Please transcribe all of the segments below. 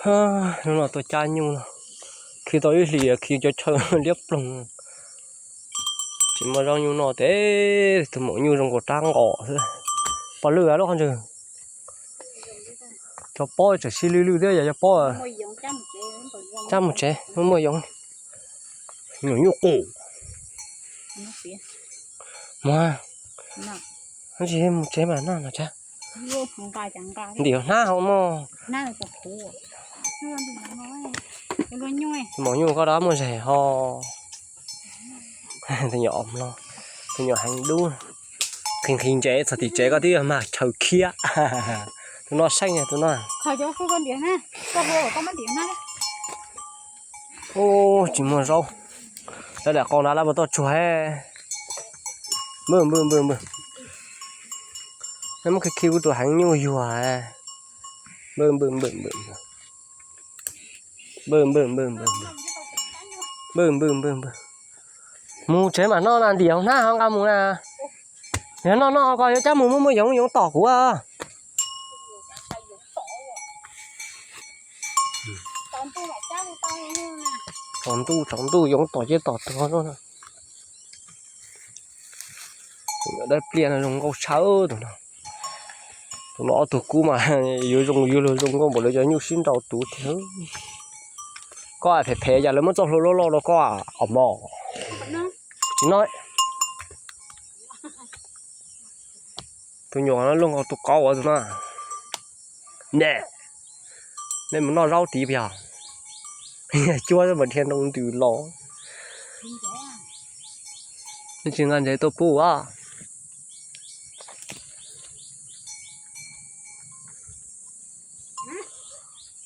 Hnub no tuaj cab nyuj no, khi tau ib hlis khi cov chaw liab ploog. Tsis muaj zaub nyuj noj tes, tus maum nyuj zoo nkaus rab nqos xwb. Pom lwj lub qhov ntswg. Cov pob tseem sib lwj lwj thiab yog cov pob. Cab mus tsev, muaj muaj yoov. Nyuam nyuj qus. Muag, tsis mus tsev mas noj no tsa. Ntim hnab hauv mog. Maum nyuj koj rov muaj zes ho. Tus nyuam heev dub. Nqhis nqhis ntsev txog tim tsev koj twb yog mag chaw khiab. Tus no seej tus no. Ub, tsis muaj zaub. Lawv daim qau nrad lawv puas tau tsuag he. Npwj npwj npwj npwj. Muab khi khi kuv tus heev nyuj yuag. Npwj npwj npwj npwj. Npwj npwj npwj npwj. Npwj npwj npwj npwj. Mus tsev mam noj na, ntim hauv hnab ho nqa mus na. Yog noj noj ko yuav cab mus muaj muaj yoov yoov tom kuv. Tsaus ntuj tsaus ntuj yoov tom ces tom tuag no. Tus dab pliaj no zoo nkauj tshaj tus no. Tus no ob tug kub mas yuav zoo yuav luag zoo nkauj npaum lawv cov nyuj sib nraus tuv tiag. Koj phem phem cas lawv muab txoj hlua loj loj rau koj os mog. Tsis no. Tus nyuam no luaj nkaus tus qauv ua tus no. Ne, nej mus noj zaub tid puas yog? Cuab mas dhia nroo ntws los. Nej tsis nqa ntsev tuaj pub as.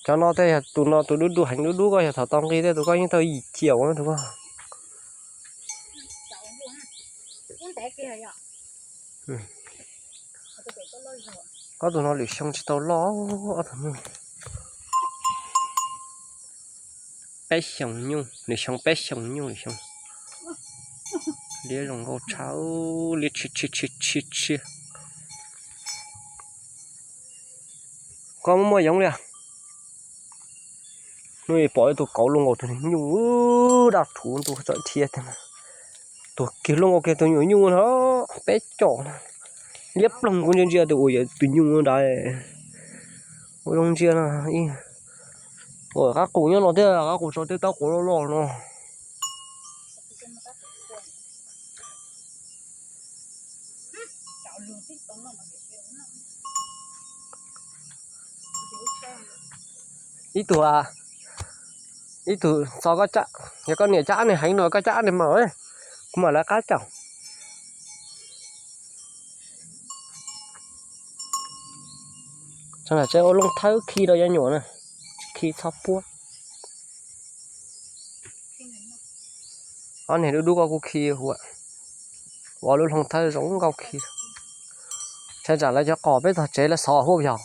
Cov no tej yog tus no tus dub dub heev dub dub, koj yog thaum tau nqi tej tus koj yeej tau yim ciam tus koj. Ob tug no lwm xyoo tsis tau loj, ob tug nyuj. Peb xyoos nyuj, lwm xyoo peb xyoos nyuj lwm xyoo. Liab zoo nkauj tshaj, liab tshia tshia tshia tshia. Koj muaj muaj yoov li. Hnub ib pom ib tug kauv luaj nkaus tus nyuj daj rhuv ntuj txawm thiab tiag. Tuag kiag luaj nkaus kiag tus nyuam nyuj no, peb caug na. Liab ploog kuv ntsia ntsia tus uas yog tus nyuj nrad. Ua zoo ntsia no, ua qab qus nyob no thiab, qab qus tso tej taub quav loj loj no. Ib tug, ib tug txo koj, yog koj niam cab niag heev no koj cab niag mas, kuv mam lawv qab caum. Tsev ua looj thawb khi rau cov nyuam na, khi txhob puab. Ob niag dub dub koj kuj khi huam, ua lub looj thawb zoo nkauj khi. Tsam lawv cov qos peb txog tsev lawv xov huab yog.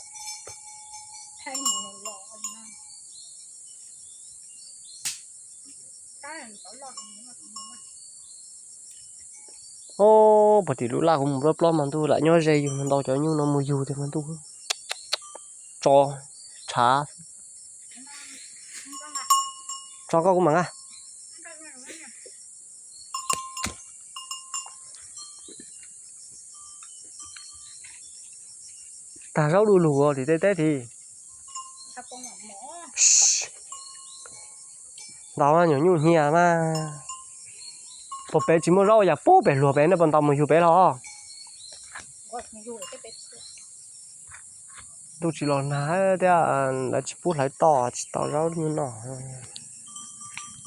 Ob, puag tim lub laj kuv mus plob plob mas ntuj lam nyob ze yug ntau cov nyuj no mus yug tiag mas ntuj tso tshav. Tso koj kuv mam nqa. Tag zaub du lug tim tej teb tid. Ntaus nyuam nyuj hnia mas. Puas pem tsis muaj zaub yam pub pem hluas pem nej puas ntaus mus yug pem los? Ntuj tsis los nag thiab lawv tsis pub hlawv toj tsis tau zaub nyuj noj.